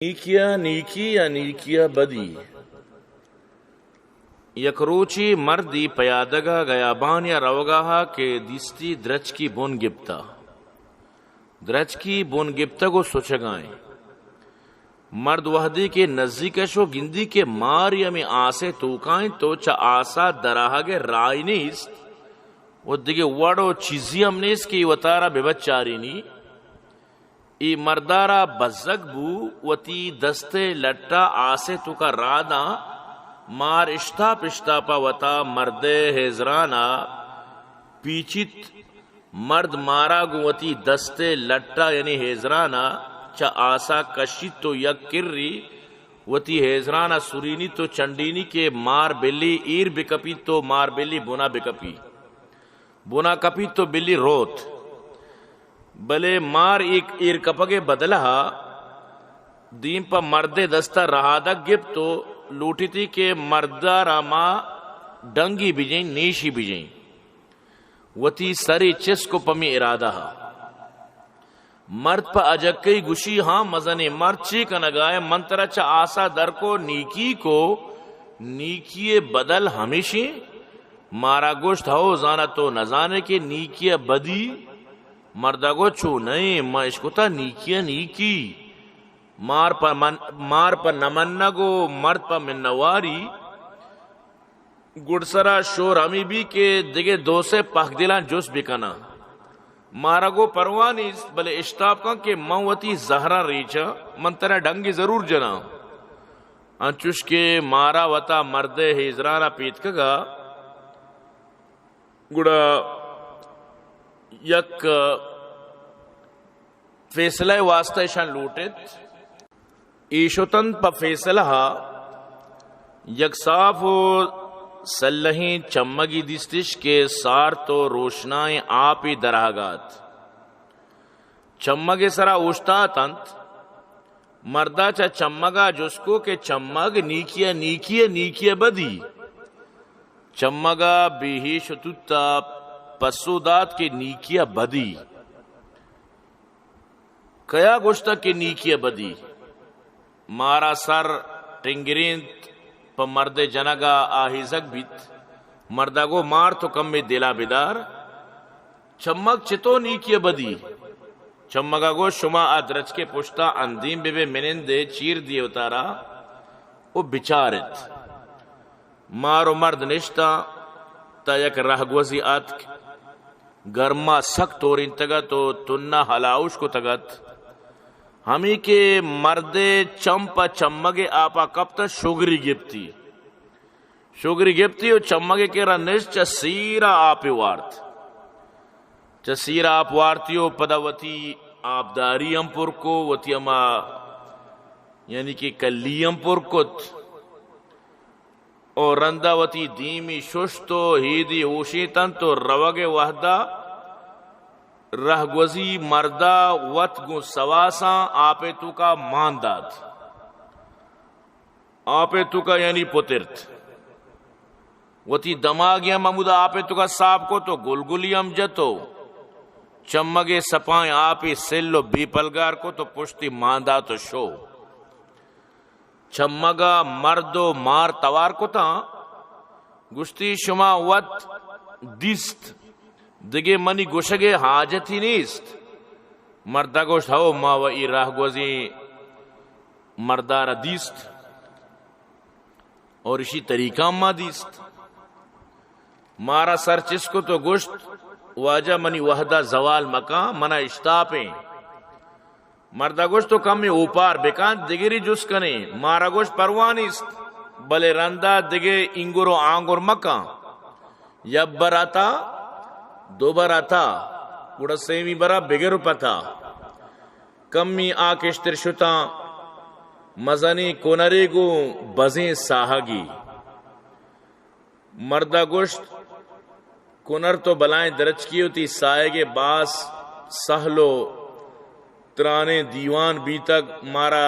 نیکیا نیکی یا نیکیا بدی۔ یک روچے مردے پیادگا گیابانیا روگا ہا کہ دیستی درچکی بن گپتا۔ درچکی بن گپتگ و سچگائیں۔ مرد وہدے کہ نزیک شو گندی کہ ماری ہمے آسے توکائیں تو چہ آسا دراہگ راہی نیست و دگہ وڑ و چیزی ہم نیست کہ وتارا بہ بچارینی۔ اے مردارا بزگ بو، وتی دست ء لٹا آس ء توکا راداں، مار اشتاپ اشتاپا وتا مرد ء ہیزرانا پیچیت۔ مرد مارا گوں وتی دست ء لٹا یعنی ہیزرانا چہ آسا کشیت و یک کری وتی ہیزرانا سرینیت و چنڈینی کہ مار بلی ایر بکپیت و مار بلی بنا بکپی۔ بنا کپیت و بلی روت۔ بلے مار ایک ایر کپگ ء بدلہ دیم پہ مرد ء دست ء رہادگ گپت و لوٹیتی کہ مرد ء را ما ڈنگی بجیں، نیشی بجیں۔ وتی سرے چست کو پمی ارادہ ء۔ مرد پہ اجکئی گوشی، ہاں مزنیں مرد، چے کنگائے؟ من ترا چہ آسا در کو، نیکی کو، نیکی ء بدل ہمیشیں۔ مارا گوشت، ہو زانا تو نزانے کہ نیکی ء بدی؟ مردا گو، چو نئیں، ما اشکتا نیکی ء نیکی۔ مار پہ من، مار پہ نمنگ و مرد پہ منواری۔ گڈسرا شور ہمی بی کہ دگہ دو سے پہک دلاں جست بکناں۔ مارا گو پرواہ نیست، بلے اشتاپ کن کہ من وتی زہراں ریچاں، من ترا ڈنگے ضرور جناں۔ انچوش کہ مارا وتا مردے ہیزرانا پیتکگا، گڑا یک فیصلہ ء واسطہ اشان لوٹت۔ اے شتنت پہ فیصلہ ء، یک صاف و سلہیں چمگی دیستش کہ سارت و روشنائیں آپے درہگات۔ چمگ ء سرا اوشتاتنت۔ مردا چہ چمگا جست کو کہ چمگ، نیکیا نیکی ء نیکیا بدی؟ چمگا بے ہیش و توتا پسو دات کہ نیکیا بدی۔ کیا گوشتگ کہ نیکی ء بدی؟ مارا سر ٹنگرینت، پہ مرد ء جنگ ء آہیزگ بیت۔ مردا گو، مار تو کمے دلا بدار، چمگ چتو نیکی ء بدی؟ چمگ ء گو، شما آ درچکے پشتا اندیم بہ بے، منندے، چیر دیے وتارا و بچارت۔ مار و مرد نشتاں، تا یک رہگوزی آتک۔ گرما سک تورینتگ ات و تنا ہلاوش کتگ ات۔ ہمے کہ مردے چم پہ چمگ ء آپا کپت، شگری گپتی۔ شگری گپتی و چمگ ء کرا نشت، چہ سیرا آپے وارت۔ چہ سیرا آپ وارتی و پدا وتی آبداری ہم پر کو، وتی ہما یعنی کہ کلی ہم پر کت۔ و رندا وتی دیمی ششت و ہیدی ہوشیتنت و روگ ء وہدا رہگوزی مردا وت گوں سواساں آپے توکا مان دات۔ آپے توکا یعنی پترت۔ وتی دماگی ہم ہمودا آپے توکا صاف کت و گلگلی ہم جت و چمگے سپائیں آپے سل و بے پلگار کت و پشتی مان دات و شو۔ چمگا مرد و مار توار کتاں، گوشتی، شما وت دیست، دگہ منی گوشگے حاجتی نیست۔ مردا گوشت، ہو، ما و ای راہگوزیں مردارا دیست اور اشی طریقہ ما دیست۔ مارا سر چست کت و گوشت، واجہ، منی وہدا زوال مکاں، منا اشتاپیں۔ مردا گوشت، تو کمے اوپار بکن، دگری جست کنیں۔ مارا گوشت، پرواہ نیست، بلے رندا دگہ اینگر و آنگر مکن۔ یک بر اتا، دو بر اتا، گڑا سیمی برا بگر و پتا۔ کمی آ کشتر شتاں، مزنیں کنرے گوں بزیں ساہگی۔ مردا گوشت، کنر تو بلائیں درچکی، وتی ساہگ ء باز سہل و ترانیں دیوان بیتگ، مارا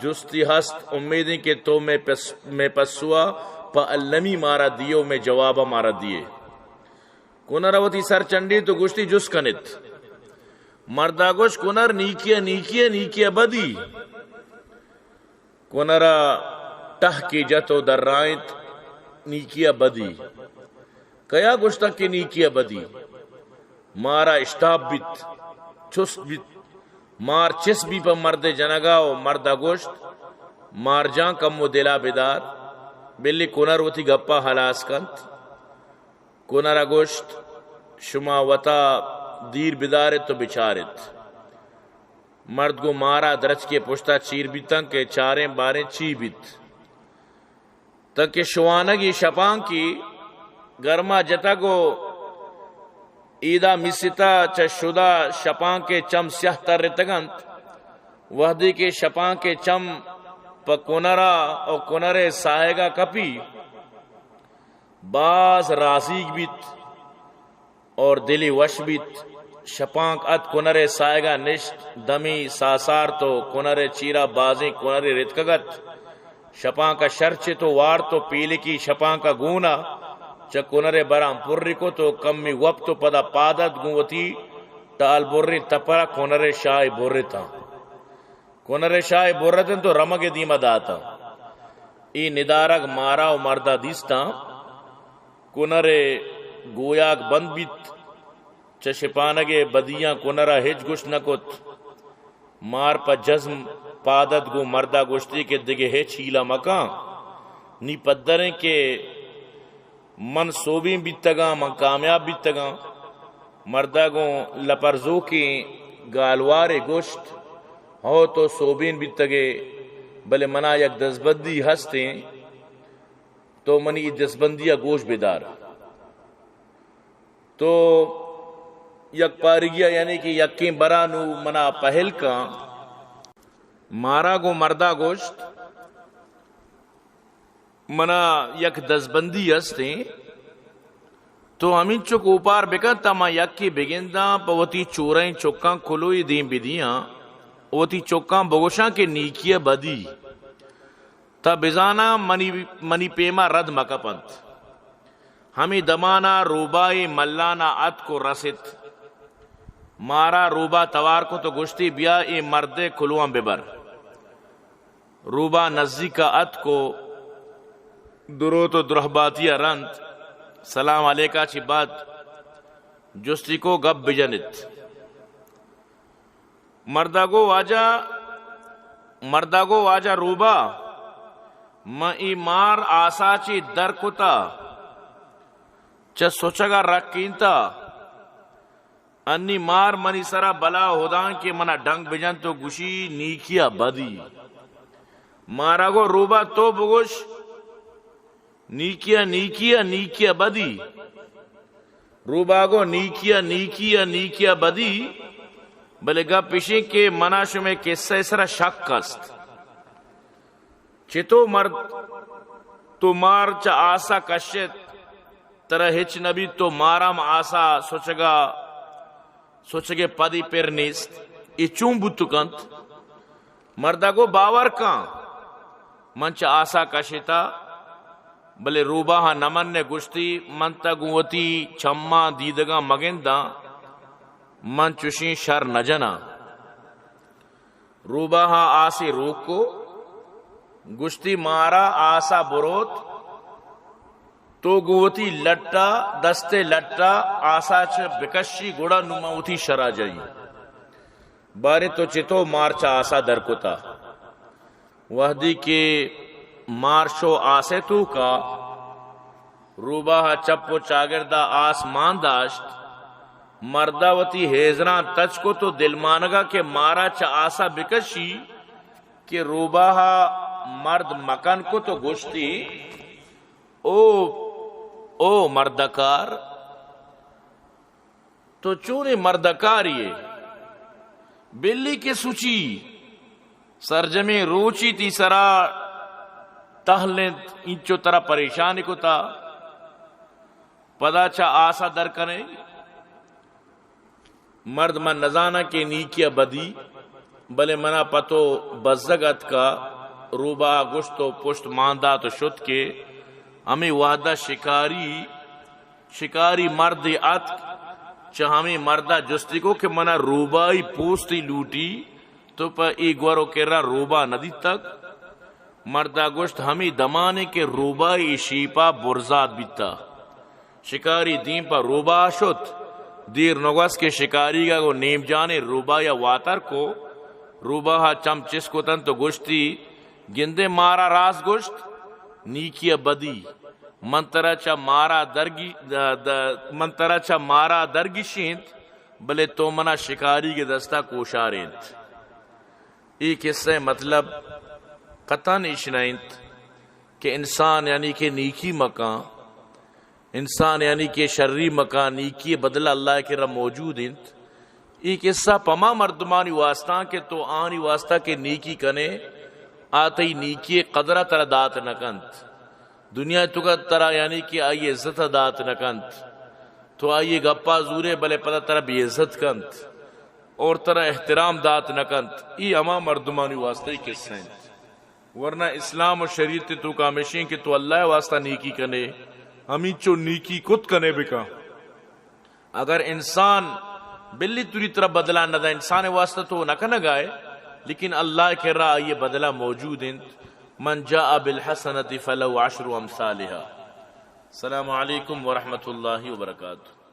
جستی ہست، امیدیں کہ تو مئے پس-، مئے پسوا پہ المی مارا دیئے و مئے جوابا مارا دیئے۔ کنر ء وتی سر چنڈینت و گوشتی، جست کنیت۔ مردا گوشت، کنر، نیکی ء نیکی ء نیکی ء بدی؟ کنرا ٹہکے جت و درائینت، نیکی ء بدی۔ کیا گوشتگ کہ نیکی ء بدی؟ مارا اشتاپ بیت، چست بیت۔ مار چست بی پہ مردے جنگا و مردا گوشت، مار جان، کمو دلا بدار، بلے کنر وتی گپا ہلاس کنت۔ کنرا گوشت، شما وتا دیر بدارت و بچارت۔ مرد گوں مارا درچکے پشتا چیر بیتاں کہ چاریں باریں چی بیت۔ تاں کہ شوانگی شپانکی گرما جتگ و ایدا میستا چہ شدا شپانکے چم سیاہ ترتگ انت۔ وہدے کہ شپانکے چم پہ کنرا و کنرے ساہگا کپی، باز رازیگ بیت اور دلی وش بیت۔ شپانک ات کنرے ساہگا نشت، دمی ساسارت و کنرے چیرا بازیں کنرے رتکگ ات۔ شپانکا شرچت و وارت و پیلکی شپانکا گونا چہ کنرے براں پری کت و کمی وپت و پدا پاد ات گوں وتی ٹال بریں تپرا کنرے شاہے برتاں۔ کنرے شاہے برتنت و رمگے دیما داتاں۔ اے ندارگ مارا و مردا دیستاں۔ کنرے گویاک بند بیت۔ چہ شپانگے بدیاں کنرا ہچ گوشت نہ کت۔ مار پہ جزم پاد ات گوں مردا گوشتی کہ دگہ ہچ ہیلا مکاں۔ نی پدریں کہ من سوبین بیتگاں، من کامیاب بیتگاں۔ مردا گوں لپرزوکیں گالوارے گوشت، ہو تو سوبین بیتگے، بلے منا یک دزبندی ہستیں، تو منی اے دزبندیا گوش بدار۔ تو یک پارگیا یعنی کہ یکیں برا نوں منا پہل کن۔ مارا گوں مردا گوشت، منا یک دزبندی ہستیں، تو ہمینچک اوپار بکن تا ما یکے بگنداں، پہ وتی چورئیں چکاں کلوہے دیم بدیاں، وتی چکاں بگوشاں کہ نیکی ء بدی، تا بزاناں منی، منی پیما رد مکپنت۔ ہمے دمانا روباہے ملانا اتک و رست۔ مارا روباہ توار کت و گوشتی، بیا اے مردئے کلوہاں ببر۔ روباہ نزیکا اتک و دروت و درہباتیا رند، سلام علیکا چہ بعد جستی کو گپ بجنت۔ مردا گو واجہ، مردا گو واجہ روباہ، من اے مار آسا چہ در کتا، چہ سچگا رکینتا۔ انی مار منی سرا بلا ہداں کہ منا ڈنگ بجنت و گوشی نیکیا بدی۔ مارا گو روباہ تو بگوش، نیکیا نیکیا نیکیا بدی۔ روباہ گو نیکیا نیکیا نیکیا بدی، بلے گپ اشیں کہ منا شمے قصہ سرا شک است۔ چتو مرد تو مار چہ آسا کشت، ترا ہچ نہ بیت، تو مارا ہم آسا سچگا، سچگے پدی پر نیست۔ اے چون بوت کنت؟ مردا گو باور کن، من چہ آسا کشتا، بلے روباہ نہ من گوشتی، من تا گوں وتی چماں دیدگاں مگنداں، من چشیں شر نہ جناں۔ روباہ ء آسے روک کو، گوشتی، مارا آسا بروت، تو گوں وتی لٹا، دستے لٹا آسا چہ بکشی، گڑا نوں من وتی شرا جئی۔ باریں تو چتو مار چہ آسا در کتا؟ وہدے کہ مار شو آسے توکا، روباہ ء چپ و چاگردا آس مان داشت۔ مردا وتی ہیزراں تچ کت و دلمانگا کہ مارا چہ آسا بکشی کہ روباہ ء مرد مکن کت و گوشتی، او، او مردکار! تو چونیں مردکاری ئے؟ بلی کہ سچی، سرجمیں روچی تی سرا ٹہل انت، اینچو ترا پریشان کتا، پدا چہ آسا در کنے؟ مرد، من نزاناں کہ نیکی ء بدی، بلے منا پہ تو بزگ اتکا۔ روباہ ء گوشت و پشت مان دات و شت کہ ہمے وہدا شکاری شکاری مردے اتک، چہ ہمے مردا جستی کو کہ منا روباہی پوستی لوٹی، تو پہ اے گور و کرا روباہ نہ دیتگ؟ مردا گوشت، ہمے دمانے کہ روباہ ءِ شیپا برزات بیتا۔ شکاری دیم پہ روباہ شت، دیر نگوست کہ شکاریگا گوں نیم جانیں روباہیا واتر کو۔ روباہا چم چست کتنت و گوشتی، گندے مارا راست گوشت، نیکی ءُ بدی۔ من ترا چہ مارا درگی-، د-، د-، من ترا چہ مارا درگیشینت، بلے تو منا شکاریگے دستا کوشارینت۔ اے قصہ ءِ مطلب قطعاً ایش نہ انت کہ انسان یعنی کہ نیکی مکان، انسان یعنی کہ شری مکان، نیکی ءِ بدلہ اللہ ءِ کرا موجود انت۔ اے قصہ پما مردمانی واسطہ کہ تو آنی واسطہ کہ نیکی کنے، آ تئی نیکی ءِ قدر ءَ ترا دات نہ کنت۔ دنیا ءِ توکا ترا یعنی کہ آئی عزت ءَ دات نہ کنت۔ تو آئی گپا زورے بلے پدا ترا بے عزت کنت اور ترا احترام دات نہ کنت۔ اے ہما مردمانی واسطہ ءِ قصہ انت۔ ورنہ اسلام و شریعت ءِ توکا ہمیشیں کہ تو اللہ ءِ واسطہ نیکی کنے، ہمینچو نیکی کت کنے بکن۔ اگر انسان بلی توری ترا بدلہ نہ دا، انسان ءِ واسطہ تو نہ کنگائے، لیکن اللہ ءِ کرا آئی بدلہ موجود انت۔ من جاء بالحسنة فله عشر امثالها۔ السلام علیکم ورحمۃ اللہ وبرکاتہ۔